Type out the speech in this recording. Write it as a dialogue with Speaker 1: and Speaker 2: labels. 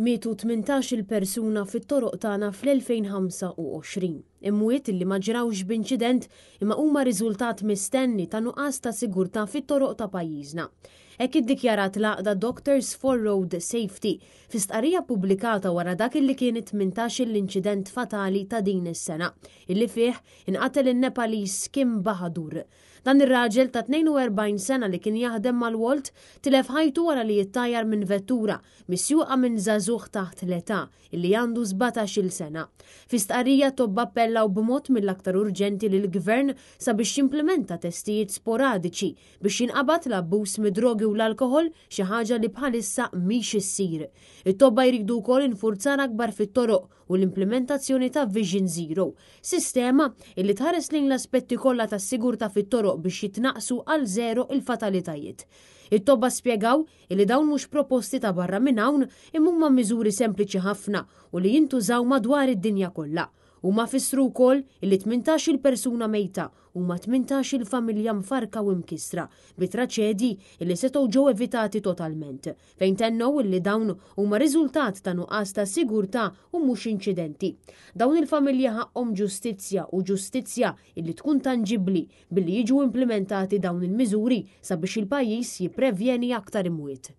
Speaker 1: Mietu 18-il persuna fit-toroq tagħna fl-2025. Imwiet li ma ġrawx b'inċident imma huma riżultat mistenni ta' nuqqas ta' sigurtà fit-toroq ta' pajjiżna. Hekk iddikjarat l-għaqda Doctors for Road Safety fi stqarrija ppubblikata wara dak illi kien it-18-il inċident fatali ta' din is-sena, illi fih inqatel in-Nepaliż Kim Bahadur. Dan ir-raġel ta' 42 sena li kien jaħdem mal-Wolt tilef ħajtu wara li ittajjar minn vettura misjuqa minn żagħżugħ taħt l-età illi għandu 17-il sena. Fi stqarrija tobba appellaw b'mod mill-aktar urġenti lill-Gvern sabiex jimplimenta testijiet sporadiċi biex jinqabad l-abbuż mid-drogi u l-alkoħol xi ħaġa li bħalissa mhix issir. It-tobba jridu wkoll infurzar akbar fit-toroq u l-implimentazzjoni ta' Vision Zero, sistema illi tħares lejn l-aspetti kollha tas-sigurtà fit-toroq biex jitnaqqsu għal żero il-fatalitajiet. It-tobba spjegaw illi dawn mhux proposti ta' barra minn hawn imma huma miżuri sempliċi ħafna u li jintużaw madwar id-dinja kollha. Huma fissru wkoll illi 18-il persuna mejta huma 18-il familja mfarrka u mkissra bi traċedji illi setgħu ġew evitati totalment. Fejn tennew illi dawn huma riżultat ta' nuqqas ta' sigurtà u mhux inċidenti. Dawn il-familji ħaqqhom ġustizzja u ġustizzja illi tkun tanġibbli billi jiġu implimentati dawn il-miżuri sabiex il-pajjiż jipprevjeni aktar imwiet.